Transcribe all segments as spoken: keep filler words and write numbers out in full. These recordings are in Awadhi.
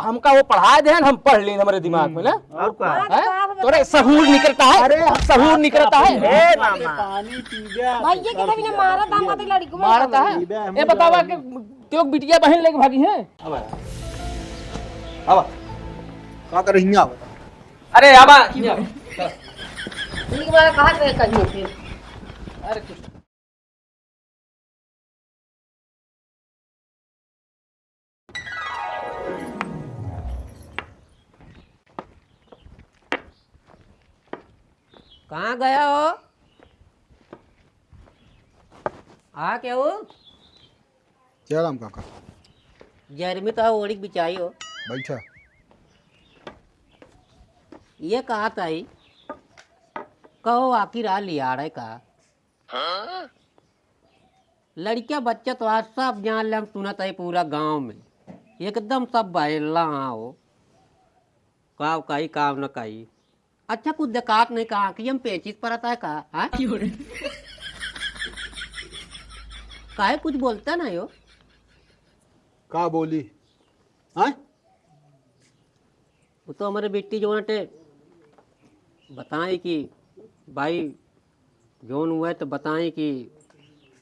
हमका वो पढ़ाए देहन, हम पढ़ लेन हमरे दिमाग में ना। और का? हाँ, हैं? तो आप तोरे बताइए। सहूर निकरता है, अरे, सहूर निकरता है। ए मामा। पानी पी गया। भैया के कभी ना मारा था, हम कहते लड़की को मारता है। पी गया, हम ए बतावा लोग। के क्यों बिटिया बहन लेके भागी है? अब आवा। का कर हियाँ आवा। अरे आवा। ठीक बा, कहा थे कहीं फिर। अरे कुछ कहाँ गया हो? आ केहू? जय राम काका। जय राम तो ओढ़ी बिचाई हो। बैठा। ये कहा ताई, कहो आखिर आ लिया रहे का? लड़किया बच्चा तो आज सब जान ले, हम सुनत है पूरा गांव में, एकदम सब बहेला हाँ हो। काव काई, काव न काई। अच्छा, कुछ देखात नहीं का, आँखिया में पेचिस परत है का? हाँ? काहे कुछ बोलता नहीं हो? का बोली? हाँ? वो तो हमारे बेटी जो नटे बताए कि भाई जौन हुआ है तो बताए कि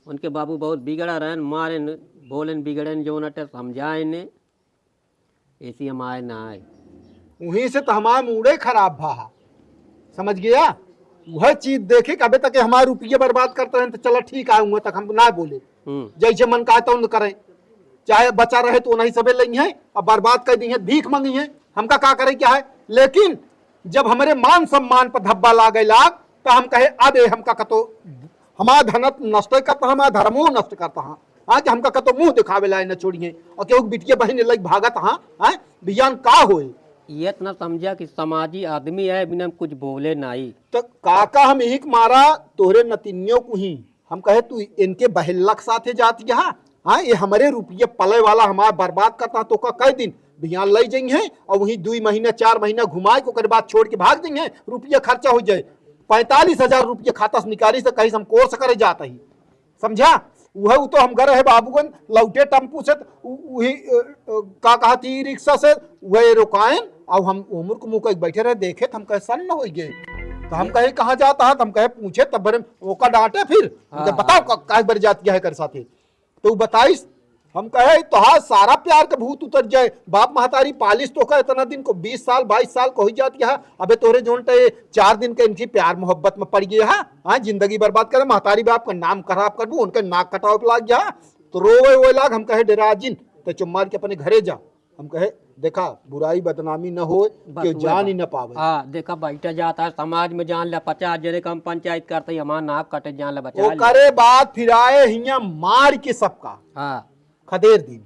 उनके बाबू बहुत बिगड़ा रहन, मारेन, बोलेन, बिगड़ेन, जो नटे समझाएन, ऐसी हम आए ना आए। वहीं से तो हमारा मूडे खराब भा हा। समझ गया? वह चीज देखे कि अबे तक हमारे रुपये बर्बाद करते रहन, तो चला ठीक है, वहाँ तक हम ना बोले। हम्म। जैसे मन कहा तो करे, चाहे बचा रहे तो नहीं सबे लेंगे हैं, अब बर्बाद कर दी है, भीख मांगी है, हमका का करे क्या है? लेकिन जब हमरे मान सम्मान पर धब्बा लागे लाग, तो हम कहे, "अब ए हमका कतो हमार धन नष्ट करता, हमार धर्मो नष्ट करता, हाँ, हाँ, कि हमका कतो मुँह दिखावे लाए न छोड़िए, और केहू बिटिया बहिन लग भागत, हाँ, हाँ, बियान का होए?" ये इतना समझा कि समाजी आदमी है, बिना कुछ बोले नाई। तो काका, हम यही के मारा तोहरे नतिनियों को ही हम कहे, "तू इनके बहेल्ला के साथे जात यहाँ, हाँ, ये हमरे रुपये पले वाला हमार बर्बाद करता, तो का कई दिन बियान लई जाइए और वहीं दुई महीना, चार महीना घुमाए के ओकरे बाद छोड़ के भाग जाइए, रुपया खर्चा हो जाए।" पैंतालीस हजार रुपया खाता से निकाली से कहीं से हम कोर्स करे जात ही, समझा? वह उ तो हम घर है बाबूगन, लौटे टेम्पू से, उ-, वही, अ, अ, का कहती रिक्शा से, वह रोकायन, और हम उम्र को मुँह कह बैठे रहे, देखे तो हम कहे सन्न हो गए। तो हम कहे, "कहाँ जाता है?" तो हम कहे, पूछे, तब बरे ओका डांटे फिर। हम कहे, हाँ। "बताओ, का, काहे बरे जात गया है कर साथे?" तो उ बताइस, हम कहे, "तोहार सारा प्यार के भूत उतर जाए, बाप महतारी पालिस तो का इतना दिन को, बीस साल, बाईस साल को हो जात गया है, अबे तोहरे जोन टे चार दिन के इनकी प्यार मोहब्बत में पड़ गया है, हाँ, जिंदगी बर्बाद करे, महतारी बाप का नाम खराब करबू, उनके नाक कटावे पे लाग गया है।" तो रोवे, रोवे लाग, हम कहे, "डेरा जिन, ते चुप मार के अपने घरे जा।" हम कहे, "देखा, बुराई बदनामी न होए, बस केहू उहे जान ही बात। न पावे।" हाँ, देखा, बैठा जाता है, समाज में जान ले, पचास जने का हम पंचायत करते ही, हमार नाक कटे, जान ले, बचा ले। ओकरे बाद फिर आए हियाँ मार के सबका। हाँ। खदेर दिन।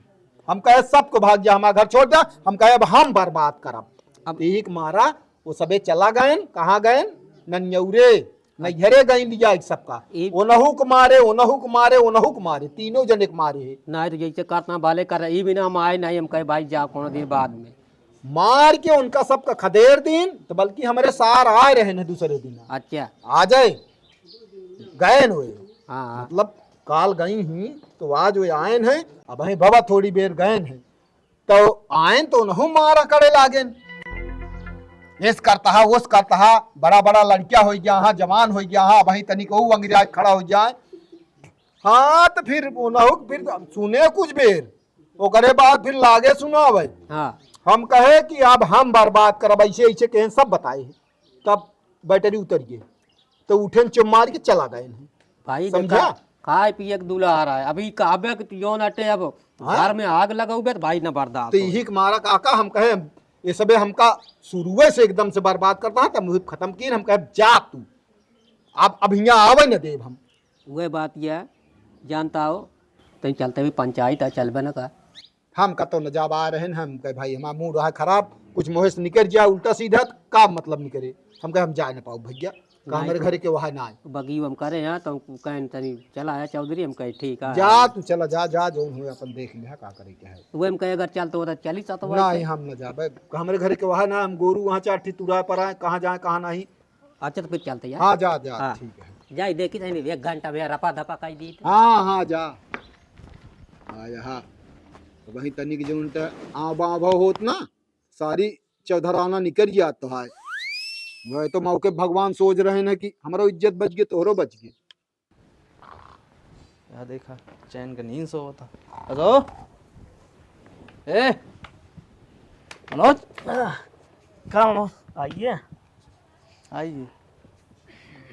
हम कहे, "सबको भाग जा, हमार घर छोड़ जा।" हम कहे, "अब हम बर्बाद करब।" अब एक मारा, वो सबे चला गएन, कहाँ गएन? ननियौरे। नैहरे गई लिया एक सबका। ई ओनहु के मारे, ओनहु के मारे, ओनहु के मारे, तीनों जने के मारे है। नहीं तो जैसे करता भले कर, ई बिना हम आए नहीं, हम कहे भाई जा कोनो दिन बाद में। मार के उनका सबका खदेर दिन, तो बल्कि हमरे सार आए रहे न दूसरे दिन। अच्छा। आ जाए, गए न हुए। हाँ, हाँ। मतलब काल गई ही, तो आज वे आए हैं, अब हैं बाबा थोड़ी बेर गए हैं। तो आएन तो उनहु मारा करे लागेन। एस करता हा, ओस करता हा, बड़ा बड़ा लड़किया हो गया हा, जवान हो गया हा, वहीं तनिक ऊ अंग्रेज खड़ा हो जाए। हाँ, तो फिर उनहु फिर सुने कुछ बेर, ओकरे बाद फिर लागे सुनावे। हाँ। हम कहे कि अब हम बर्बाद करब, ऐसे ऐसे कहें सब बताए। तब बैटरी उतर गए, तो उठेन चुप मार के चला गए हैं। भाई समझा? देखा, खाए पिए के दुलार है, अभी कहबे कि जौन अटे अब हाँ। घर में आग लगौबे तो भाई न बर्दाश्त तो हो। यही के मारा काका हम कहे, ये सबे हमका शुरुए से एकदम से बर्बाद करता है, तब मुझे खत्म किए, हम कहे, "जा तू, अब, अब हियाँ आवे न देब हम।" वह बात यह जानता हो, तहीं चलते भी पंचायत है, चलबे न का। हम कतौ न जाब, आ रहे हैं, हम कहे, "भाई, हमार मूड रहा खराब, कुछ मुँहे से निकल जाए उल्टा सीधा, तो का मतलब निकले?" हम कहे, "हम जा न पाओ भैया, का नहीं हमरे तो घरे के वहाँ ना आए।" बगी हम करे हैं, तो हम कहें, "तनी चला आया चौधरी," हम कहे, "ठीक है।" जा तू, चला जा, जा, जौन हो अपन देख लिहा, का करे के है। तो वह हम कहे, "अगर चल तो उधर चली सा तो वही नहीं, से।" हम न जाबे, हमरे घरे के वहाँ ना, हम गोरू वहाँ चार ठी तुरा पर आए, कहाँ जाए, कहाँ नहीं। अच्छा, तो फिर चलते यार। हाँ, जा, जा, हाँ। ठीक है। जाई, देखी तनी, एक घंटा में रपा धपा कई दी। हाँ, हाँ, जा। हाँ, यहाँ। वहीं तनिक जौन त आवा आवा होत ना, सारी चौधराना निकल जात तो है। वह तो मौके भगवान सोच रहे हैं कि हमरो इज्जत बच गई, तोहरो बच गई। या देखा, चैन के नींद सोवत ह। अजो, ए, मनोज। का मनोज? आइए। आइए।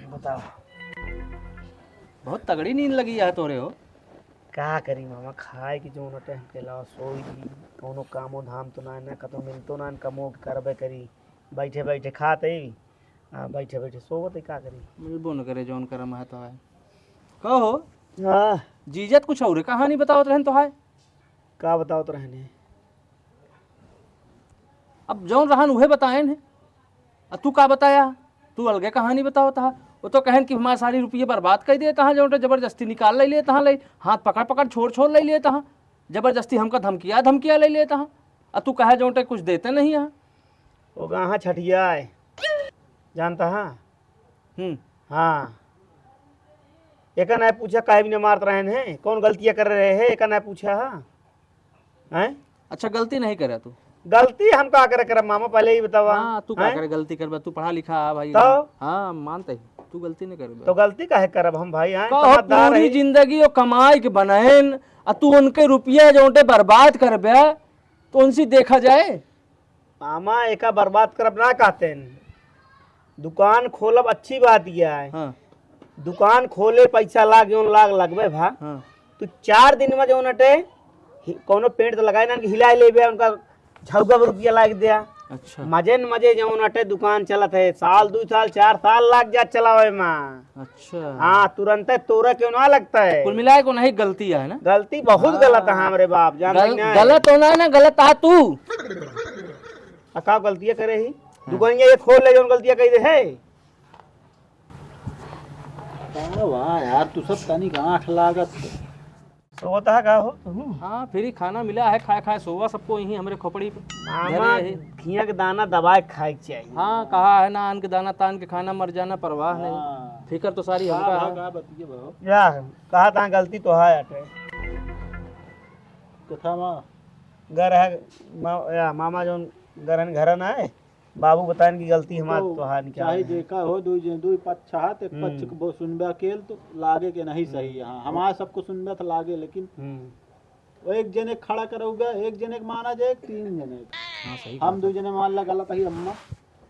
बताओ। बहुत तगड़ी नींद लगी है तोरे हो। का करी मामा, खाए की जौन हटे हमके अलावा सोई ली। कौनो कामो धाम तो ना, ना कतौ मिलतो ना, कमो के करबे करी। बैठे बैठे खात ही, आ बैठे बैठे सोवत ही, का करी? मिलबो न करे जौन करम है तो है। कहो। हाँ। जीजत कुछ और कहानी बतावत रहन तो है। का बतावत रहने? अब जौन रहन उहे बताएन है। आ तू का बताया? तू अलगे कहानी बतावत हा। वो तो कहन कि हमार सारी रुपये बर्बाद कर देत हा, जौन जबरदस्ती निकाल ले लेत हा, ले हाथ पकड़ पकड़ छोड़ छोड़ ले लेत हा, जबरदस्ती हमका धमकिया धमकिया ले लेत हा। आ तू कहे जौन कुछ देते नहीं हा। वो कहाँ छठिया है, जानता हा? हम्म। हाँ। एका ना पूछा काहे बिना मारत रहन है, कौन गलतियाँ कर रहे हैं, एका ना पूछा हा? हैं? अच्छा, गलती नहीं करे तू? गलती हम का करे करब मामा, पहले ही बतावा। हाँ, तू का हैं? करे गलती करबे? तू पढ़ा लिखा है भाई। तो? हाँ, मानते ही। तू गलती नहीं करबे। तो गलती काहे करब हम भाई, हैं? कहो, समझदार पूरी है। जिंदगी वो कमाई के बनाएन, आ तू उनके रुपया जौटे बर्बाद करबे, तो उनसे देखा जाए। मामा, एका बर्बाद करब ना कहते हैं। दुकान खोलब अच्छी बात यह है। हाँ। दुकान खोले, पैसा लाग, जौन लाग लगबे भा। हाँ। तू चार दिन में जौन अटे, हि-, कौनो पेंट तो लगाए ना कि हिलाए लेबे, उनका झौका में रुपया लाग दिया। अच्छा। मजे न मजे जौन अटे दुकान चलत है, साल, दू साल, चार साल लाग जा चलावे में। अच्छा। हाँ, तुरंते तोरा क्यों ना लगता है? कुल मिलाए को नहीं गलती है ना? गलती बहुत हाँ। गलत है हमरे बाप, जानते गल-, नहीं? गलत होना है ना, गलत आ तू। आ का गलतियाँ करे ही? हाँ। दुकानिया ये खोल ले जौन गलतियाँ कही दे है। का वाह यार, तू सब तनी गांठ लागत। सोवत हा का हो तू? हाँ, फ्री खाना मिला है, खाए खाए सोवा सबको यहीं हमरे खोपड़ी पे। मामा, धरे है। घिया के दाना दबाए खाए के चाहिए। हाँ, कहा है ना, आन के दाना तान के खाना, मर जाना परवाह नहीं। हाँ। फिकर तो सारी का हमका भा, है। का बतिये भाव? या, कहा ता गलती तो है अटे। कथा मा? घर है, मा-, या, मामा जौन घर है, घर ना है। बाबू बताएन कि गलती हमार तो तोहार निकाल चाहे है। देखा हो, दुई जन, दुई पक्ष हाथ, एक हम्म। पक्ष के बो-, सुनबे अकेल तो लागे के नहीं सही हम्म। है। हाँ, हमार सबको सुनबे तो लागे, लेकिन हम्म। वो एक जने खड़ा करौबे, एक जने के माना जाए, तीन जने के। हाँ, सही हम बात दुई है। जने मान ला गलत ही अम्मा।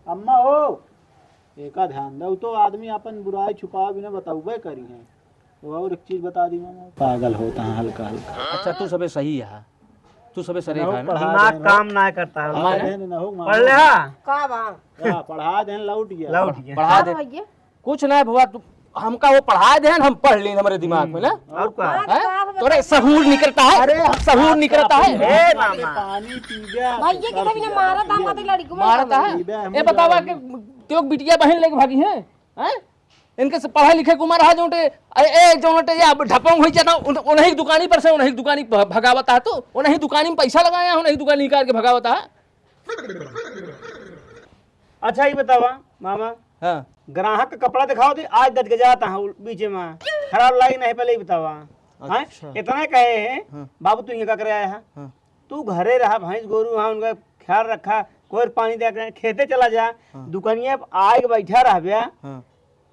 अम्मा हो, एका ध्यान दे, उ तो आदमी अपन बुराई छुपावे बिना बताउबे करी है। वो और एक चीज बता दी मामा, पागल होता है हल्का हल्का। अच्छा, तू सबे सही है, तू सबे सरे ना हो, खा ना। पढ़ा दिमाग देन, काम ना करता है। हमारे देन ना हो, मामा। पढ़ ले, हाँ। का बा? या, पढ़ा देन, लौट गया। लौट गया। पढ़ा का दे। भैया? कुछ ना भुआ, तू हमका वो पढ़ा देन, हम पढ़ लेन हमरे दिमाग में ना। हम्म, और का? हाँ, हैं? तो का तोरे सहूर निकरता है, अरे, सहूर निकरता है। ए, मामा। पानी पी गया, भैया के कभी ना मारा था, मारे लड़की में मारता है। पी गया, हम ए बतावा लोग के, क्यों बिटिया बहन लेके भागी हैं? हैं? इनके से पढ़े लिखे के उम्र है, जोटे, ए, ए, जोटे, या ढपंग होई जाता, उन-, उन्हीं दुकानी पर से, उन्हीं दुकानी भ-, भगावता है तू, उन्हीं दुकानी में पैसा लगाया, उन्हीं दुकानी निकाल के भगावता है। अच्छा, ये बतावा, मामा। हाँ। ग्राहक का कपड़ा दिखाओ दे, आज गजगजाता है बीचे में, खराब लागी नहीं, पहले ही बतावा। हैं? अच्छा। इतना कहे हैं, हाँ। बाबू, तू यहाँ का करे आया है? हाँ। तू घरे रहा, भैंस गोरू वहाँ उनका ख्याल रखा, कोई पानी दे के खेते चला जा, हाँ। दुकानिया पे आए के बैठा रहबे, हाँ।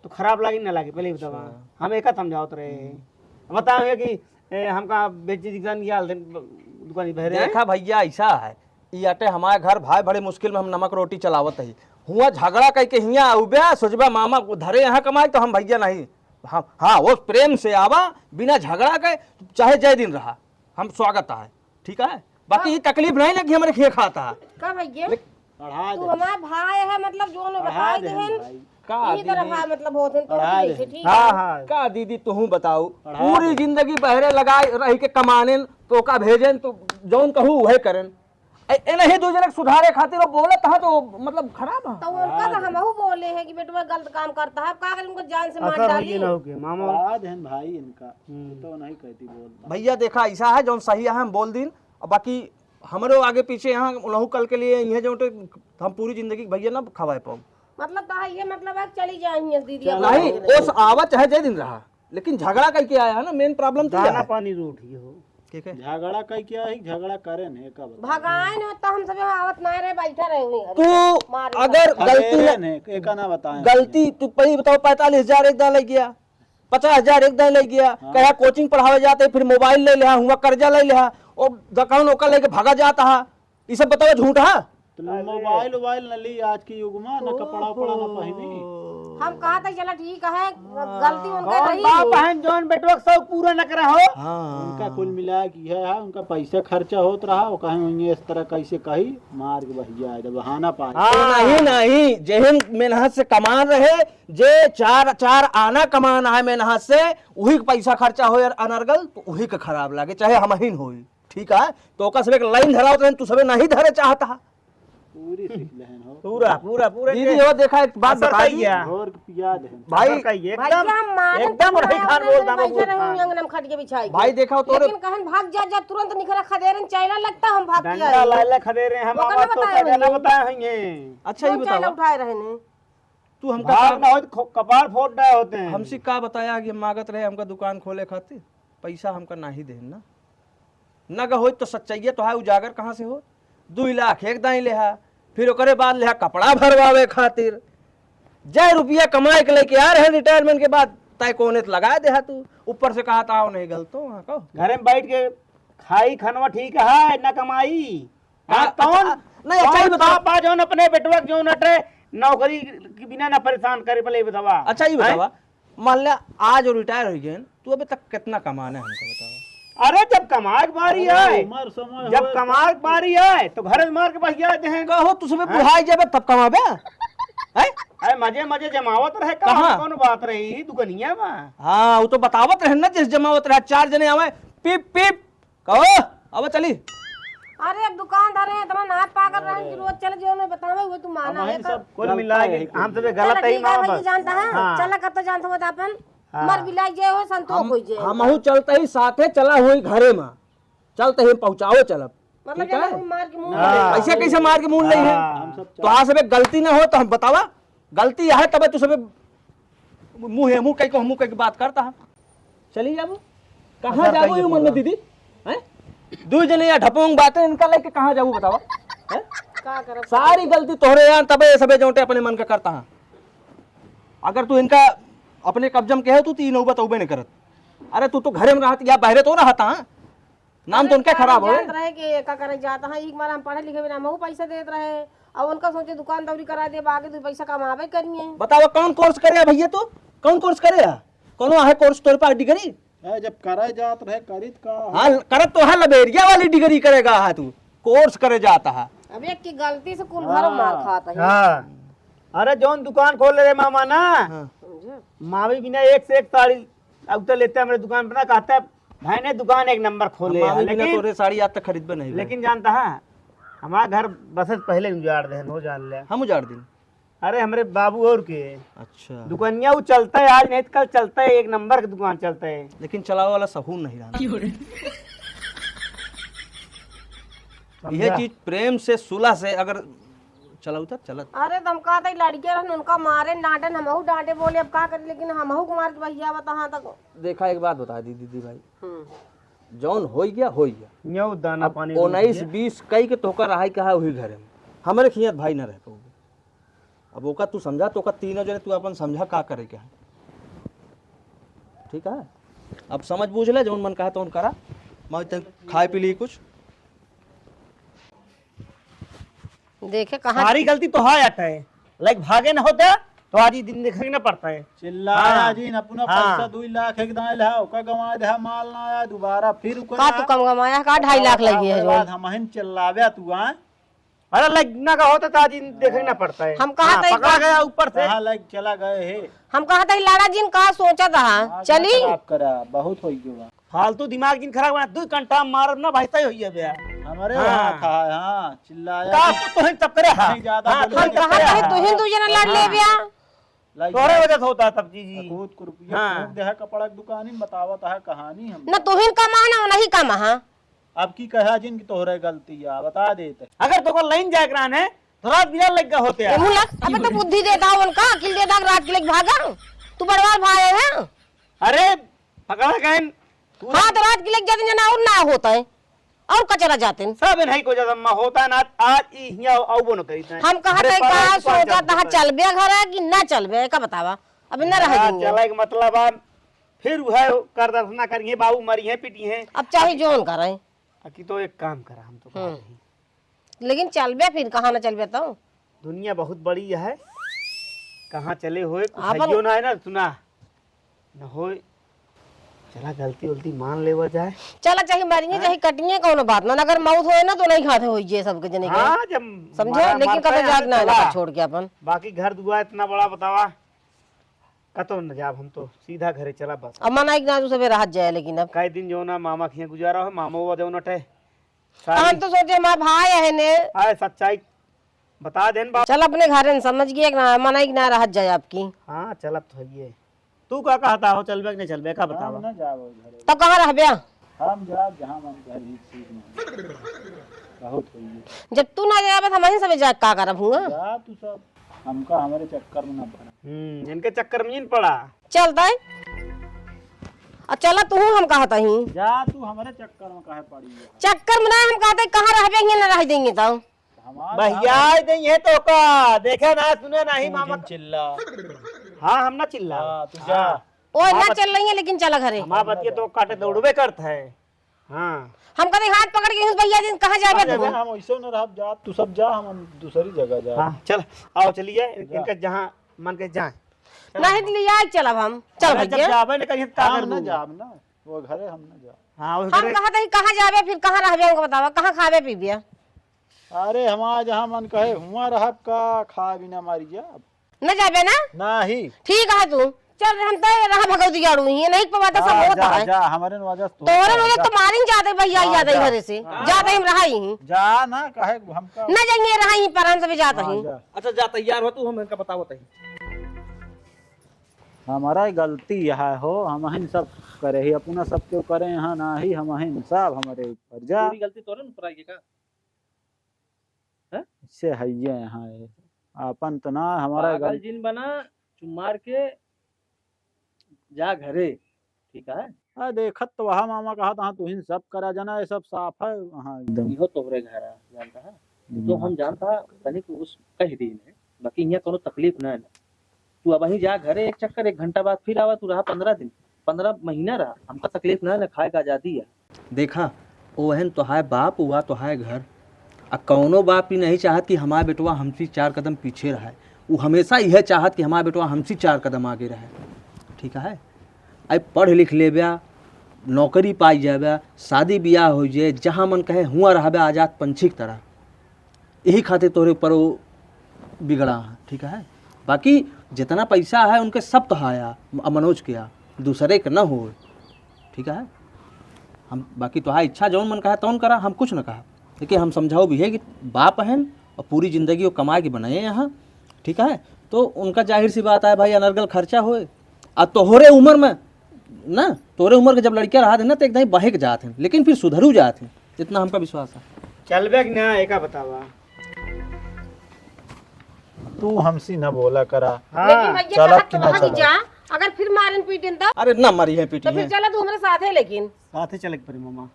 तो खराब लागी ना लागे, पहले ही बतावा। अच्छा। हम एका समझावत रहे। हम्म। बताओ ये कि, ए, हमका बेची दुकान की हाल दुकानी बहरे हैं? देखा भैया, ऐसा है, ई अटे हमारे घर भाई, बड़े मुश्किल में हम नमक रोटी चलावत ही। हुआ झगड़ा कई के हियाँ आउबे, सोचबा मामा को धरे यहाँ कमाई, तो हम भैया नहीं। हाँ, हाँ, वो प्रेम से आवा, बिना झगड़ा के, चाहे जय दिन रहा, हम स्वागत है, ठीक है? बाकी हाँ। ये तकलीफ नहीं ना कि हमारे खिया खाता है। का भैया? लेकिन पढ़ा तू दे। हमार भाई है, मतलब, जोन पढ़ा बताई दे देहन, भाई। का यही तरह दीदी? भाई, मतलब, होत हन, तो पढ़ा ठीक दे। है, ठीक हाँ, है। हाँ। का दीदी, तुहूँ बताओ, पढ़ा पूरी दे। जिंदगी बहरे लगाए रही के कमानेन, तो का भेजेन, तो जौन कहू, वहे करेन। ए, ए नहीं, दू जने के सुधारे खातिर वो बोलत हा, तो, मतलब, खराब है। तो उनका तो हमहू बोले हैं कि बेटवा गलत काम करता है, अब का करें, उनको जान से मार असल है डाली। ये ना हो के, मामा। पढ़ा देहन भाई इनका, हम्म। तो नहीं कहती बोल। भैया, देखा, ऐसा है, जौन सही है, हम बोल दीन, और बाकी हमरो आगे पीछे यहाँ उनहु कल के लिए इहे जोटे हम पूरी जिंदगी भैया ना खवाए पाऊँ। मतलब तो है ये मतलब है चली जाए हियां से दीदी चल। अपने नहीं, घर। ओस आवा चाहे जय दिन रहा, लेकिन झगड़ा करके आया है ना, मेन प्रॉब्लम तो ये दाना है। पानी रोटी हो। ठीक है। झगड़ा कई क्या है, झगड़ा करेन है, का बताएं? भगाएन हो तो हम सब यहाँ आवत ना रहे, बैठा रहे हुई है। तू मार अगर खदेरे गलती न, ने, एका ना बताएं। गलती तू पहले बताओ, पैंतालीस हजार एक दान लग गया, पचास हजार एक दान लग गया, हाँ। कहा कोचिंग पढ़ावे जाते, फिर मोबाइल ले लिया, हुआ कर्जा ले लिया, और दुकान ओका लेके भागा जाता है, ये सब बताओ झूठ है? तो लो, अरे। मोबाइल वोबाइल न ली आज के युग में, न कपड़ा उपड़ा न पहनी। हम कहा था चला ठीक है, गलती उनका कौन रही बाप हो। बहन जौन बेटवा के शौक पूरा न करा हो? हाँ। उनका कुल मिला के है, हाँ, उनका पैसा खर्चा होत रहा, वो कहें उन्हें इस तरह कैसे कही, मार के बहिया है, जब बहाना पाए। हाँ। तो नहीं, नहीं, जेहन मेहनत से कमान रहे, जे चार, चार आना कमान आए मेहनत से, वही के पैसा खर्चा हो यार अनर्गल, तो वही के खराब लागे, चाहे हमहिन होई। ठीक है, तो ओका सबे के लाइन धरावत रहन, तू सबे नहीं धरे चाहता है। पूरी सीख लेहन हो। पूरा, पूरा, पूरा दीदी, के हो देखा, एक बात असर बताई। कई गया। घोर के पिया देहन। भाई, असर कई गया। भाई, एकदम, क्या हम मानन एकदम तो रही खान बोलता बैठे बाबू। रहे हैं, अंगना में खटिया बिछाई के। भाई, देखा हो तोरे लेकिन कहन भाग जा, जा, तुरंत निकला खदेरन, चैला लगता हम भाग के डंडा आए। लाले खदेरे हम, ओकर ना आवाज तो बताए का ना होंगे। बताए होंगे। अच्छा, ये कौन चैला बतावा। उठाए रहे ने? तू हमका भाग का ना होत, खो-, कपार फोड़ डाए होते हैं। हमसे का बताया कि मागत रहे हमका दुकान खोले खातिर, पैसा हमका नाही देहन ना। नग होइत तो सच्चाइये तो है उजागर कहाँ से हो? दुई लाख एक दाई लेहा, फिर ओकरे बाद लेहा कपड़ा भरवावे खातिर। जय रुपया कमाए के लेके आ रहे रिटायरमेंट के बाद, तय कोने त लगा देहा तू। ऊपर से कहा था, "आओ नहीं गलतो, हाँ, कहो।" घरे में बैठ के खाई खनवा ठीक है, ना कमाई। हाँ, ना कौन, अच्छा, नहीं, अच्छा, ये कौन बताओ। बाप बा जौन अपने बेटवा के जौन अटे नौकरी के बिना ना परेशान करे, पहले ये बतावा। अच्छा, ये हैं? बतावा, मान लिया आज वो रिटायर हो गए, तू अबे तक कितना कमाना है हमको बतावा। अरे जब कमाए के बारी अरे आए, उम्र समय जब होए कमाए के बारी आए, तो घर में मार के बहिया दे हैं। कहो तू सुबह हैं? बुढ़ाई जाबे तब कमाबे? हैं? अरे मजे मजे जमावत रहे, कहाँ? कहाँ? कौन बात रही, दुकनिया बा। हाँ, वो तो बतावत रहे ना, जिस जमावत रहे, चार जने आवे, पिप पिप, कहो, अब चली। अरे, अब दुकान धरे हैं, इतना नाथ पागल रहे हैं कि रोज चले जो मैं बतावे हुए तू माना हम है ही का? सब कुल गलत मिला है के यही हम कुल। सबे चला गलत है, ठीक है माँ भैया, बस। जानता है? हाँ। चला कब तो जानता हो अपन? हाँ। मर बिलाई जे हो, संतोष हम, होई जे। हमहू चलते ही साथे चला हुई घरे में। चलते ही पहुँचाओ चलब। मतलब ठीक है? जब हम मार के मुंह हाँ। ले। ऐसे कैसे मार के मुंह ले हैं? हाँ। हम सब तो आज सबे गलती ना हो तो हम बतावा। गलती है तबे तू सबे मुँह है, मुँह कह के, मुँह कह के बात करता है। चली जाबू? कहाँ अच्छा, जाबू कहिए ये मन में पूरा। दीदी? हैं? दू जने या ढपोंग बातें इनका लेके कहाँ जाबू बतावा? हैं? का करब? सारी गलती तोहरे यहाँ तबे ये सबे जोटे अपने मन का करता है। अगर तू इनका अपने कब्जा में कहे तू तीन उबत उबे नहीं करत। अरे तू तो घरे में रहत या बहरे तो रहता है। नाम तो अरे उनका का खराब हो। जानत रहे कि का करे जात है, एक बार हम पढ़े लिखे बिना हमहू पैसा देत रहे, अब उनका सोचे दुकान दौरी करा दे, आगे तू पैसा कमावे करिए। बतावा कौन कोर्स करे है भैया तू? कौन कोर्स करे है? कौनो आहे कोर्स तोरे पास डिग्री? ए, जब करे जात रहे करित का हो? हाँ, करत तो है लबेरिया वाली डिग्री करेगा है तू, कोर्स करे जाता है। अब एक की गलती से कुल घर मार हाँ। खाता है। हाँ। अरे जौन दुकान खोल रहे मामा ना, हाँ। समझे? मामी बिना एक से एक साड़ी अब तो लेते हमरे दुकान पर ना, कहता है, "भाई ने दुकान एक नंबर खोले हम है, मामी बिना लेकिन, तोरे साड़ी आज तक खरीदबे नहीं भाई।" लेकिन जानता है, हमारा घर बसे से पहले उजाड़ दे, हो जान ले। हम उजाड़ दिन? अरे हमरे बाबू और के। अच्छा। दुकनिया वो चलता है, आज नहीं तो कल चलता है, एक नंबर की दुकान चलता है। लेकिन चलावे वाला सहूर नहीं रहा। समझा? यह चीज प्रेम से, सुलह से अगर चलौता चलत। अरे, तो हम कहत हई, लड़के रहन, उनका मारे, डांटन, हमहू डांटे बोले, अब का करी, लेकिन हमहू के मार के बहिया बता, हाँ, तक। देखा, एक बात बता दी, दीदी भाई, हम्म। जौन होई गया, होई गया। न्यू दाना अब पानी उन्नीस बीस कई के तोहका रहाई कहा वही घरे में। हमरे खियात भाई ना रह पाओगे। अब ओका तू समझा, तो ओका तीनों जने तू अपन समझा का करे के है। ठीक है? अब समझ बूझ ले, जौन मन कहा तौन करा। मैं तक खाए पी ली कुछ। देखे कहाँ सारी गलती तो है अटे। लाइक भागे न होते तो आज ये दिन देखे न पड़ता है। चिल्लाया हाँ। जी न अपना हाँ। पैसा दुई लाख एक दाएं ला, ओका गंवा दे, माल ना आया, दोबारा फिर ओकर का तू कम गंवाया, का ढाई लाख लगी है जो? बाद हम हिन चिल्लावे तू आ। अरे लाइक ना का होता तो आज ये दिन देखे न पड़ता है। हम कहा हाँ, था पकड़ा गया ऊपर से। कहाँ लाइक चला गए है? हम कहा था लाड़ा जी न का सोचा था, हाँ, चली? खराब करा, बहुत हो गया। फालतू दिमाग जिन खराब बना, दू घंटा मारब ना भाई, तय होइए बे। हमरे हाँ। वहाँ था, हाँ, चिल्लाया। का तू तोहिन तब करे, हाँ। नहीं, ज्यादा हाँ, बोले हम तो कहा करे, था, हाँ। तोहिन दू जना लड़ ले हाँ। बे। लाइक तोहरे वजह से होता है सब चीज ही। अकूत कुरुपिया हाँ। फूंक दे है कपड़ा की दुकान ही, बतावत है कहानी हम। ना तोहिन कमा, ना नहीं कमा, हाँ। अब की कहा जिन की तोहरे गलती है, बता देते। अगर तो को लाइन जाए करान है, तो रात बिना लग गए होते हैं। मुँह लग, अबे तो बुद्धि दे दा उनका, अकिल दे दा, रात के लेके भागा। तू बड़वार भाई है। अरे, पकड़ा गए, तू हाँ, तो रात के लेके जाते जना और ना होता है, और कचरा जाते हैं। सब इन्हीं को जब अम्मा होता है ना, आज ई हियाँ आउबो न करी तैं। हम कहा अरे था, पर का दुकान सोचा जाम था, होता है। चलबे घर है कि ना चलबे, का बतावा? अभी ना रह हाँ, देंगे। चला के मतलब अब फिर वह कर दर्शना करिए, बाबू मरी है, पीटी है। अब चाहे जोन करें। अकी तो एक काम करा, हम तो हम्म। कहत ही। लेकिन चलबे फिर, कहाँ ना चलबे तो? दुनिया बहुत बड़ी है, कहाँ चले होए, कुछ आपन हइयो ना है ना, सुना न होए। चला गलती उलती मान लेवा जाए। चला चाहे मरिए, हाँ? चाहे कटिए, कौनो बात ना, अगर मौत होए ना तो नहीं खाते होई ये सबके जने के। हाँ, जब समझे? मरा-, लेकिन मरता कभी है जात ना, ना चला। छोड़ के अपन। बाकी घर दुआर इतना बड़ा बतावा, कतो न जाब हम तो, सीधा घरे चला बस। अब मना एक ना तू सबे रहत जाए, लेकिन अब कई दिन जो ना मामा खिया गुजारा हो, मामो वो जो ना टे। हम तो सोचे हमार भाई है ने। आए सच्चाई बता देन बाप। चल अपने घरे न समझ गए ना, मना एक ना रहत जाए आपकी। हाँ, चलब तो है ये। तू का कहता हो, चलबे कि नहीं चलबे, का बतावा? हम ना जाब घरे। तो कहाँ रहबे? हम जाब जहाँ मन कहे, ठीक, ठीक नहीं। बहुत होइए। जब तू ना जाबे, तो हम ही सबे जाके का करब हुआ? जा तू सब, हमका हमारे चक्कर में ना पड़ा। हम्म, इनके चक्कर में नहीं पड़ा। चलता है। आ चला तू, हम कहता ही। जा तू हमारे चक्कर में काहे पड़ी है? चक्कर में ना, हम कहते कहाँ रहबे, ये ना रह देंगे तो। हमार बहियाई दे ये तो का, देखे ना, सुने नहीं, तू मामा जिन का चिल्ला। हाँ, हम ना चिल्ला। हाँ, तू जा। हाँ। ओए, ना चल रही है, लेकिन चला घरे। हमार बतिया तो काटे दौड़बे करत है। हाँ। हम कभी हाथ पकड़ के यूं भैया जी कहाँ जाबे अरे तू? हम ऐसे न रहब, जा, तू सब जा, हम, हम दूसरी जगह जा। हाँ, चल, आओ, चलिए, जा। इनका जहाँ मन के जाए। नहीं, ले आए, चलब हम। चल अरे, जब भैया। जाबे न कहीं, तो का हम कर ना दूँ? जाब ना, वो घरे हम ना जाब। हाँ, वो हम घरे। कहा था कि कहाँ जाबे, फिर कहाँ रहबे, हमको बतावा, कहाँ खाबे पीबे? अरे, हमार जहाँ मन कहे, हुआं रहब का, खाए बिना मारी जाब। न जाबे ना? नाही। ठीक है तू। चल, हम तो रहा भगवती गाड़ू ही, नहीं पवा तो सब हाँ, होता जा, है। जा, हमारे न वजह से तोरे होता है, वजह जा। तो मारिन जाते भैया, हाँ, जाते जा। घरे से। हाँ। जाते हम रहा ही। जा ना, कहे हमका न जाएंगे, रहा ही, पर हम सब जाता हाँ, ही। जा। अच्छा, जा, तैयार हो तू, हम इनका बतावत ही। हमारा ही गलती यह हो, हम ही सब करे ही, अपना सब क्यों करे यहाँ ना ही, हम ही सब हमारे ऊपर जा। पूरी गलती तोरे ऊपर आई है का? हैं? इससे हइये यहाँ है। आपन तो ना हमारा पागल गल- जिन बना, चुमार के जा घरे, ठीक है? आ, देखत तो वहाँ मामा कहा था, तुहिन सब करा जाना, ये सब साफ है वहाँ एकदम। इहो तोहरे घर है, जानता है? तो हम्म। हम जानता, तनिक उस कह दीन है, बाकी यहाँ कोनो तकलीफ ना है। तू अबहीं जा घरे एक चक्कर, एक घंटा बाद फिर आवा, तू रहा पन्द्रह दिन, पन्द्रह महीना रहा, हमका तकलीफ ना है, ना खाए का आजादी है। देखा, ओहन तोहाय बाप, उहा तोहाय घर। आ कौनो बाप ई नहीं चाहत कि हमार बेटवा हमसे चार कदम पीछे रहे। उ हमेशा इहे चाहत कि हमार बेटवा हमसे चार कदम आगे रहे। ठीक है? अब पढ़ लिख लेब्या, नौकरी पाई जाब्या, शादी बियाह हो जाए, जहाँ मन कहे हुआं रहब्या आजाद पंछी की तरह। यही खातिर तोहरे ऊपर वो बिगड़ा है, ठीक है? बाकी जितना पैसा है उनके सब तोहाया, मनोज के या, दूसरे के न हो, ठीक है? हम, बाकी तोहार इच्छा जौन मन कहा तौन करा, हम कुछ न कहा, लेकिन हम समझाओ भी है कि बाप हैं और पूरी जिंदगी वो कमाए के बनाए यहाँ, ठीक है? तो उनका जाहिर सी बात है भाई, अनर्गल खर्चा होए, आ तोहरे उम्र में ना, तोरे उम्र के जब लड़किया रहत है ना, तो एकदम बहक जात है, लेकिन फिर सुधरू जात है, इतना हमका विश्वास है। चलबे कि ना, एका बतावा। तू हमसे ना बोला करा। हाँ। लेकिन भैया चलत कहत कि तो ना हमी चलत? जा, अगर फिर मारन पीटन तो? अरे ना मारी है पीटी तो फिर है। चला तू हमारे साथ है, लेकिन साथे चले के पड़ी मामा।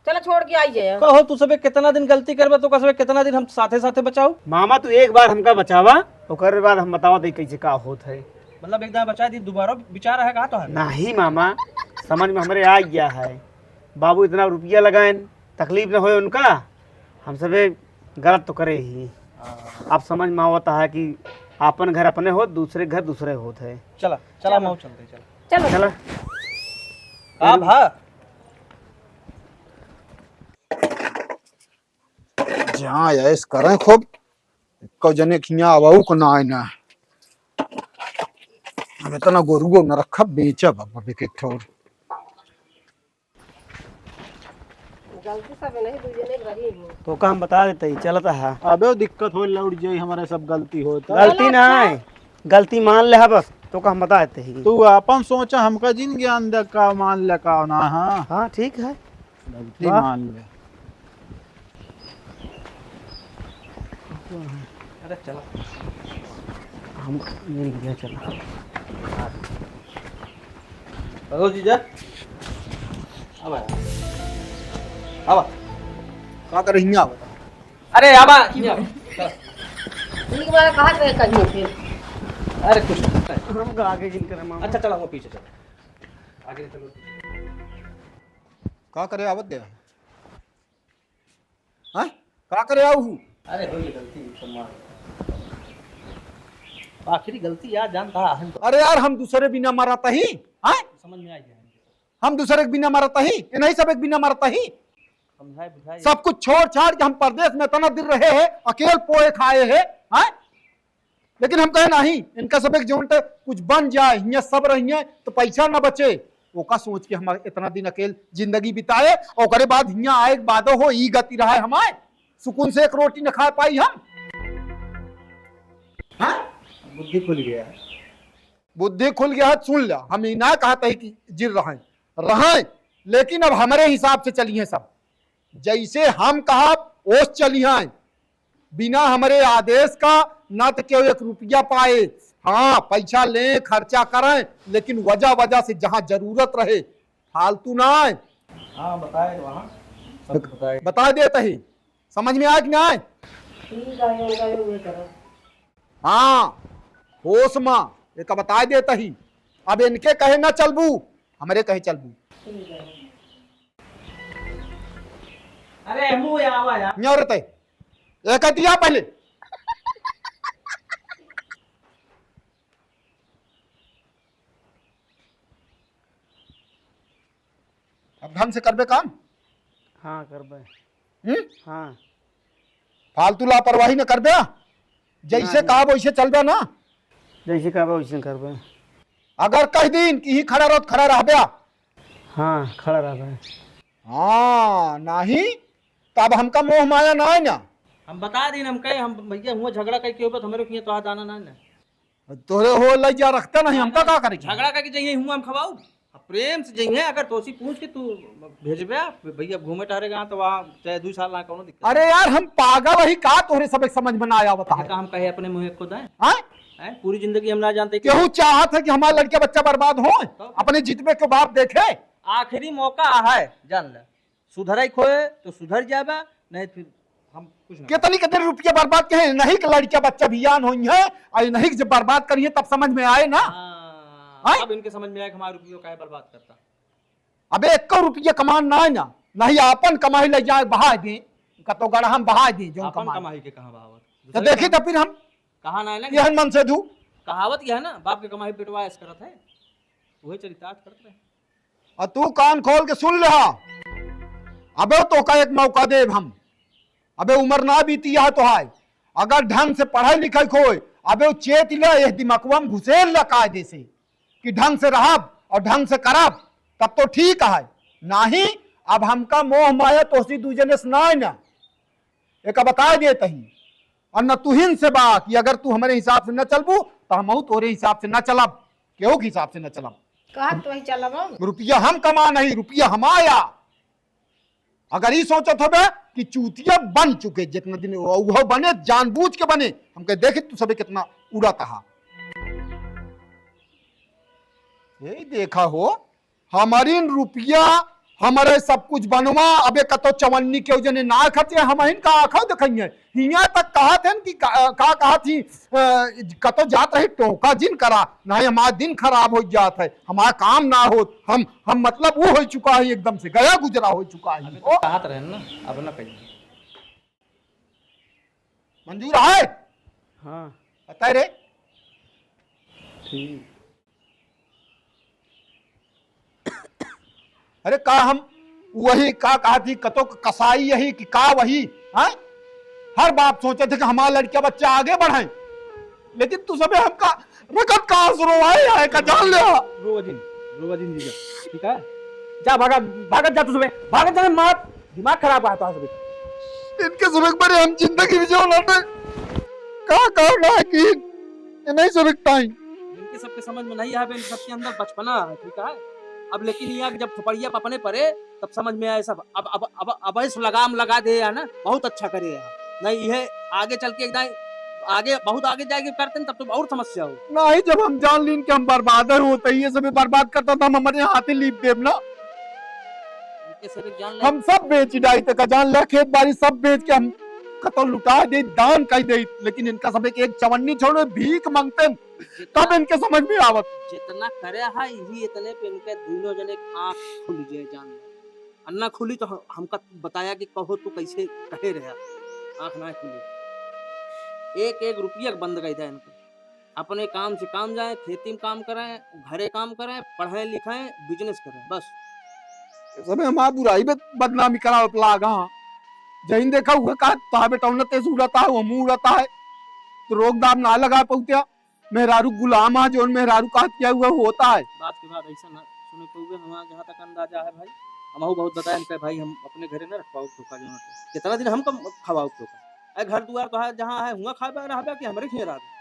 चला छोड़ के आई जाए। कहो तू सबे कितना दिन गलती करबे, तो का सबे कितना दिन हम साथे साथे बचाओ? मामा तू एक बार हमका बचावा, ओकर बाद हम बतावा दे कैसे का होत है। मतलब एक दाएं बचा दी, दोबारा विचार है कहा तो है? नहीं मामा, समझ में हमरे आ गया है। बाबू इतना रुपया लगाएन, तकलीफ न होए उनका, हम सबे गलत तो करे ही। हाँ। अब समझ में आवता है कि आपन घर अपने होत, दूसरे घर दूसरे होत है। चला, चला, चला। माओ चलते, चला। चलो। चला। का भा? जहाँ ऐश करें खूब, एको जने के हियाँ आवऊ को ना आए ना। हम इतना गोरुओ न रखब, बेचब अब, अब एक एक ठौर। गलती सब नहीं, दू जने के रही ही। तो का हम बता देते ही, चलत हा। अबे वो दिक्कत होए, लौट जाई, हमारे सब गलती होए तो। गलती ना है, गलती मान ले हा बस, तो का हम बता देते ही। तू अपन सोचा, हमका जिन ज्ञान दे का मान ले का ना, हाँ। हाँ, ठीक है। गलती वाह। मान ले। अरे चला। हम मिल गया, चला। हेलो जीजा। आवा। आवा। का करे हियाँ आवा? अरे आवा, हियाँ आवा। ठीक बा, कहाँ गए कहीं फिर? अरे कुछ नहीं। हम आगे जिन करे मामा। अच्छा चला, वो पीछे चला। आगे चलो। का करे आवत गया? हैं? का करे आऊ हूँ? अरे हो गई गलती, क्षमा। आखिरी गलती यार, जान कहा है तो। अरे यार, हम दूसरे बिना मरत ही, हैं? समझ में आ गया। हम दूसरे के बिना मरत ही, ये नहीं सब एक बिना मरत ही। समझाए बुझाए। सब कुछ छोड़ छाड़ के हम परदेस में इतना दिन रहे हैं, अकेल पोए खाए हैं, हैं? लेकिन हम कहे नहीं, इनका सब एक जोन ते कुछ बन जाए, हियाँ सब रहिए तो पैसा न बचे। ओका सोच के हम इतना दिन अकेल जिंदगी बिताए, और ओकरे बाद हियाँ आए के बादो हो, ई गति रहा है हमारे, सुकून से एक रोटी न खा पाई हम। हाँ? बुद्धि खुल गया है। बुद्धि खुल गया है, सुन ला, हम ई ना कहत ही कि जिर रहे, रहे, लेकिन अब हमरे हिसाब से चलिए सब, जैसे हम कहब, ओस चलिए। बिना हमरे आदेश का ना तो केहू एक रुपया पाए। हाँ, पैसा लें, खर्चा करें, लेकिन वजह वजह से जहाँ जरूरत रहे, फालतू ना आए। हाँ, बताए तो वहाँ, सब बताए। बता देत ही, समझ में आए कि ना आए? ठीक है, उनका ये उहे करो। हाँ, होश मा, एक बताए देत ही, अब इनके कहे ना चलबू, हमरे कहे चलबू। ठीक है। अरे, हमू आवा यार। न्योरते। एक दिया पहले। अब ढंग से करबे काम? हाँ, करबे। हम्म? हाँ। फालतू लापरवाही न करबे। जैसे नहीं। कहब वैसे चलबे ना। जैसे कहबे वैसे करबे। अगर कह दीन कि ही खड़ा रहो, खड़ा रहबे। हाँ, खड़ा रहबे। हाँ, नहीं, तो अब हमका मोह माया ना है ना। हम बता दीन, हम कहे, हम भैया हुआ झगड़ा करके होबे, तो हमरे किए तो आ जाना ना है ना। तोरे हो लइ जा रखते नहीं, हमका का करे? झगड़ा करके जइहे हुआ हम खवाऊ। अब प्रेम से जइहे, अगर तोसी पूछ के तू भेजबे, भैया घूमे टहरे गया तो वहाँ चाहे दू साल ना कोनो दिक्कत। अरे यार, हम पागल ही का? तोहरे सब एक समझ में ना आया बता। तो हम कहे अपने मुँह को दें? हाँ? हैं? पूरी जिंदगी हम ना जानते कि केहू चाहत है कि हमारा लड़का बच्चा बर्बाद हो, तो? अपने जितबे के बाप देखे। आखिरी मौका है, जान ले। सुधरै खोए तो सुधर जाबा, नहीं फिर हम कुछ ना। कितनी कितनी रुपया बर्बाद के हैं, नहीं के लड़का बच्चा बियान होई है, और नहीं के जब बर्बाद करिए तब समझ में आए ना। हाँ, हैं? अब इनके समझ में आए कि हमारा रुपयो काहे बर्बाद करता। अबे एको रुपया कमान ना है ना, नहीं आपन कमाई ले जाए बहा दे, कतो गड़ा हम बहा दे जो आपन कमाई। कमाई के कहाँ बहावत? तो दूसरे देखी कहाँ? तो फिर हम कहाँ ना आइला? यहन मन से धू। कहावत यह है ना, बाप के कमाई बेटवा ऐस करत है, वही चरितार्थ करत रहे। और तू कान खोल के सुन ले हा। अबे तोका एक मौका देब हम। अबे उम्र ना बीती है तोहार। अगर ढंग से पढ़ाई लिखाई खोए, अबे वो चेत ले, यह दिमागवा में घुसेल ले कायदे से कि ढंग से रहब और ढंग से करब, तब तो ठीक है। नहीं, अब हमका मोह माया तोहसी दू जने से ना है ना। एक बताए देत ही, और न तुहिन से बा कि अगर तू हमरे हिसाब से न चलबू, तो हमहू तोरे हिसाब से न चलब, केहू के हिसाब से न चलब। कहा तो ही चलब हम। रुपया हम कमा नहीं, रुपया हमाया। अगर ई सोचत होबे कि चूतिया बन चुके, जितना दिन वो, वो बने, जानबूझ के बने, हमके देखे तू सबे कितना उड़त हा। यही देखा हो, हमरिन रुपया, हमरे सब कुछ बनवा, अबे कतो चवन्नी के जने ना खर्चे, हमहिन का आँखों देखइए। हियाँ तक कहत हन कि का, का कहत ही, अ, कतो जात रही टोका जिन करा, नहीं हमारा दिन खराब हो जात है, हमारा काम ना होत, हम, हम मतलब वो हो चुका है एकदम से, गया गुजरा हो चुका है। अबे तो कहत रहे ना, अब ना कहिए। मंजूर है? हाँ। पता है रे? ठीक। अरे का हम वही का कहा थी, कतो क-, कसाई यही कि का वही, हाँ? हर बात सोचे थे कि हमारा लड़का बच्चा आगे बढ़े, लेकिन तू सबे हमका रकत का आंसू रोवाए आए का जान ले। रोवा जिन, रोवा जिन जीजा, ठीक है? जा भागा, भागत जा तू सबे, भागत जा मत, दिमाग खराब है तो सबे। इनके सुरख पर हम जिंदगी भी जो लड़े, का, का, का की, ये नहीं सुरखता ही। इनके सबके समझ में नहीं आवे, इन सबके अंदर बचपना है, ठीक है? अब लेकिन यहाँ जब थोपड़िया पपने पड़े, तब समझ में आए सब। अब, अब, अब, अब इस लगाम लगा दे है ना, बहुत अच्छा करे है। नहीं, ये आगे चल के एकदम आगे, बहुत आगे जाके करते हैं, तब तो बहुत समस्या हो। नहीं, जब हम जान लीन कि हम बर्बाद हो, तो ये सभी बर्बाद करता तो हम हमारे हाथ ही लीप देब ना। कैसे भी जान ले। हम सब बेच डाई तक जान ले, खेत बाड़ी सब बेच के हम कतौ लुटा दे, दान कई दे, लेकिन इनका सब एक, एक चवन्नी छोड़ो, भीख मांगते हैं, जितना तब इनके समझ में आवत। जितना करे है, यही इतने पे इनके दोनों जने की आँख खुल जाए, जान ले। अन्ना खुली तो ह-, हमका बताया कि कहो तू कैसे कहे रहा, आँख ना खुली। एक एक रुपया बंद कर दिया इनको। अपने काम से काम जाए, खेती में काम करें, घरे काम करें, पढ़ें लिखें, business करें, बस। सबे हमार बुराई बे बदनामी करावत लागा। जहिन देखा हुआ का तोहा बेटा उन्नत तेज उड़ता है, वो मुँह उड़ता है, तो रोक दाब ना लगा पौत्या। मेहरारू गुलाम आ, जौन मेहरारू का किया हुआ होता है। बात के बाद ऐसा ना सुने पौवे, हमारा जहाँ तक अंदाजा है भाई, हमहू बहुत बताए इनके भाई, हम अपने घरे ना रखवाओ धोखा जो है। कितना दिन हम कम खवाओ धोखा? अरे घर दुआर तो है, जहाँ है हुआ खाबे रहबे कि हमरे खिए रहबे?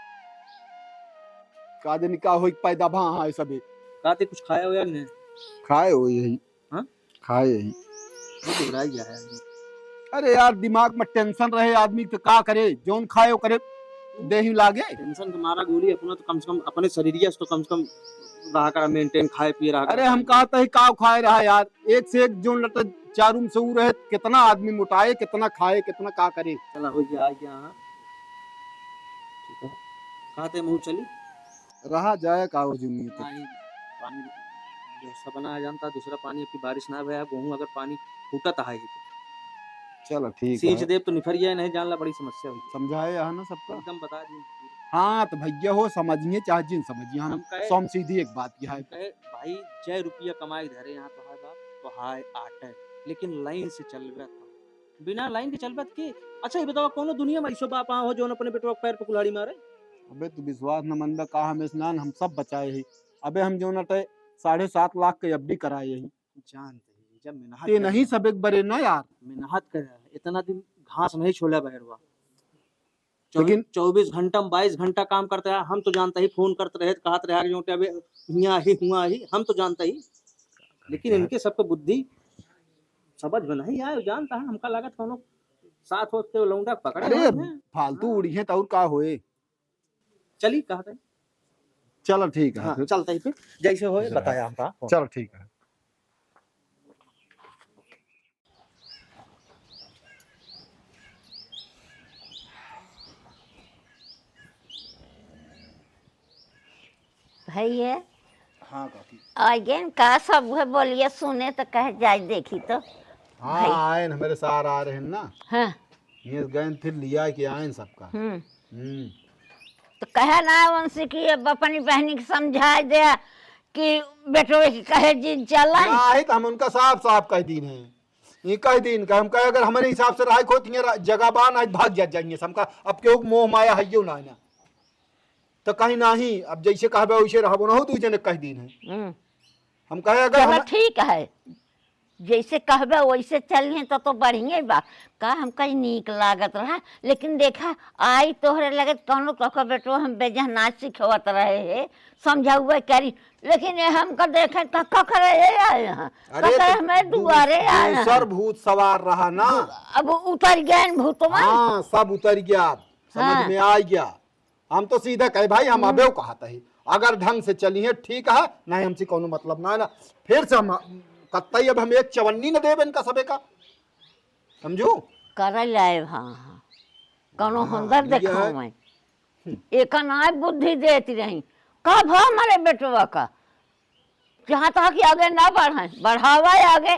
का जनी का होई पैदा भा है सबे। का ते कुछ खाए हो या नहीं? खाए हो यही। हाँ? खाए यही। ये तो बुराई है। अरे यार, दिमाग में tension रहे आदमी तो का करे, जौन खाए वो करे, देही लागे। Tension के मारा गोली अपना तो कम से कम अपने शरीरिया से तो कम से कम रहा करा maintain, खाए पिए रहा अरे करा। हम कहत ही का खाए रहा यार, एक से एक जौन लट चारू में से ऊ रहे, कितना आदमी मोटाए, कितना खाए, कितना का करे। चला हो गया, आ गया, हाँ। ठीक है। कहाँ ते मुँह चली? रहा जाए का हो जुनिया तो। हाँ, ये पानी जो सबना आ जानता, दूसरा पानी, अबकी बारिश ना भया, गेहूँ अगर पानी फूटत है ही तो। चलो ठीक सींच है। देब तो निफर जाए, नहीं जान ला बड़ी समस्या हुई। समझाए यहाँ ना सबका। एकदम बता दी। हाँ तो भैया हो समझिए चाहे जिन समझिए, हम हम कहे, सौम सीधी एक बात की हम है। कहे भाई जय रुपया कमाए धरे यहाँ तो है बाप, तो हाय आटे, लेकिन line से चलबे तो बिना line के चलबत के। अच्छा, ये बतावा, कौनो दुनिया में ऐसो बाप आवा हो, जौन अपने बेटवा के पैर पे कुल्हाड़ी मारे? अबे, तू विश्वास न मनबे, का हम स्नान, हम सब बचाए ही। अबे, हम जौन अटे साढ़े सात लाख के F D कराए ही। जानते ही, जब मेहनत ते करे नहीं हैं। सब एक बरे ना यार। मेहनत करे हैं, इतना दिन घास नहीं छोला बहरवा। लेकिन चौबीस, चौबीस घंटा में बाईस घंटा काम करते हैं, हम तो जानते ही, फोन करते रहे, कहत रहे, "आगे जोटे अबे हियाँ ही, हुआँ ही", हम तो जानते ही। लेकिन इनके सबके बुद्धि समझ में नहीं आए, जानता है, हमका लागत कौनो साथ होत के लौंडा पकड़े अरे, हुए हैं। फालतू हाँ। उड़ी हैं तो और का होए? चली, कहा था। चलो, ठीक है, हाँ, फिर। चलता ही फिर, जैसे होए, हाँ। बताया हमका। चलो, ठीक है। भैया। हाँ, काकी। आइगेन का सब उहे बोलिए सुने तो कहे जाए देखी तो। हाँ, भाई। आएन, हमरे सार आ रहे हैं ना। हाँ। ये गए फिर लिया के आएन सबका। हम्म। हम्म। तो कहे ना उनसे कि अब अपनी बहनी के समझाए दे कि बेटो के कहे जिन चला। ना, ही तो हम उनका साफ साफ कह दीन है। ये कह दीन का, हम कहे अगर हमारे हिसाब से रहा खोत, ये रा-, जगह बा ना, भाग जात जाएंगे। हमका अब केहू के मोह माया है यो ना, ना। तो कहीं नाही, अब जैसे कहबे वैसे रहबो ना हो, दू जने कह दीन है। हम्म। हम कहे अगर चलो हम ठीक है, जैसे कहबे वैसे चलिए तो, तो बढ़िया बा। का हम कहीं नीक लागत रहा, लेकिन देखा आई तोहरे लगे कौनो कको बेटो हम बेजह ना सिखवत रहे है, समझाउबे करी, लेकिन ये हमका देखे का ककरे ये आए हैं, अरे ककरे तो हमारे दू-, दुआरे आए हैं। दूसर भूत सवार रहा ना। दू-, अब उतर गए न भूतवा। हाँ, सब उतर गया, समझ हाँ। में आ गया। हम तो सीधा कहे, "भाई, हम हम्म। अबेउ कहत ही, अगर ढंग से चलिए, ठीक है, नहीं हमसे कौनो मतलब ना, ना।" फिर से हम कत्तई अब हम एक चवन्नी न देब इनका सबे का, समझू? करे लाए, हाँ, हाँ। कौनो हाँ, हुनर ये देखो है। मैं। एका ना बुद्धि देती रही। का भा हमारे बेटवा का? जहाँ तक कि आगे ना बढ़े, बढ़ावा आगे।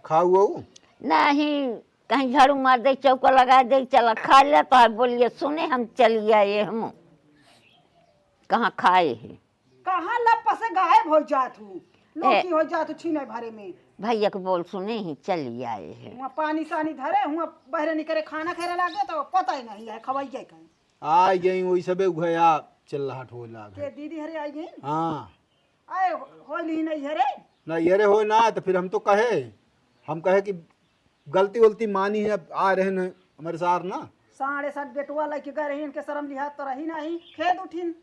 खाऊ हो? नहीं, कहीं झाड़ू मार दे, चौका लगा दे, चला खा ले, तो बोलिए, सुने हम चलिए आए हम। कहाँ खाए हैं? कहाँ लप से गायब हो जात हूँ? ए। लौकी हो जात हूँ छीने भरे में। भैया के बोल सुने ही चलिए आए हैं। हुआ पानी सानी धरे, हुआ बहरे निकरे खाना खेरे लागे तो पता ही नहीं है, खवाई जाए कहीं। आ गई वही सबे उघया चिल्लाहट हो लाग के है। दीदी हरे आई गई? हाँ। आए हो-, होली नहीं हरे? नहीं हरे हो ना, तो फिर हम तो कहे, हम कहे कि गलती वलती मानी है, अब आ रहे न हमारे सार ना। साढ़े सात बेटुआ लेके गए रही, इनके शर्म लिहाज तो रही नहीं, खेद उठिन।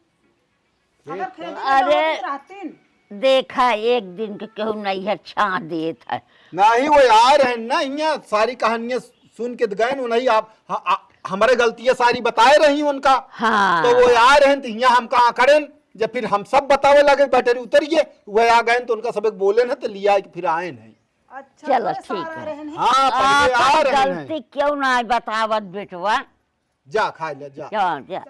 अगर खेद अरे, रहतीन। देखा, एक दिन के केहू नैहर छाँह देत है। नहीं, वो आ रहे ना, हियाँ सारी कहानियाँ सुन के गए न, नहीं आप, ह-, आ, हमारे गलतियाँ सारी बताए रही उनका। हाँ। तो वो आ रहे हैं, तो हियाँ हमका आकड़ेन, जब फिर हम सब बतावे लगे, बैठे उतर गए, वह आ गए, तो उनका सब एक बोले न, तो लिया कि फिर आए नहीं। अच्छा, चलो, ठीक है। हाँ, पहले आ आपन रहन है। गलती क्यों ना बतावत बेटवा? जा, खाइ ले, जा। जा, जा।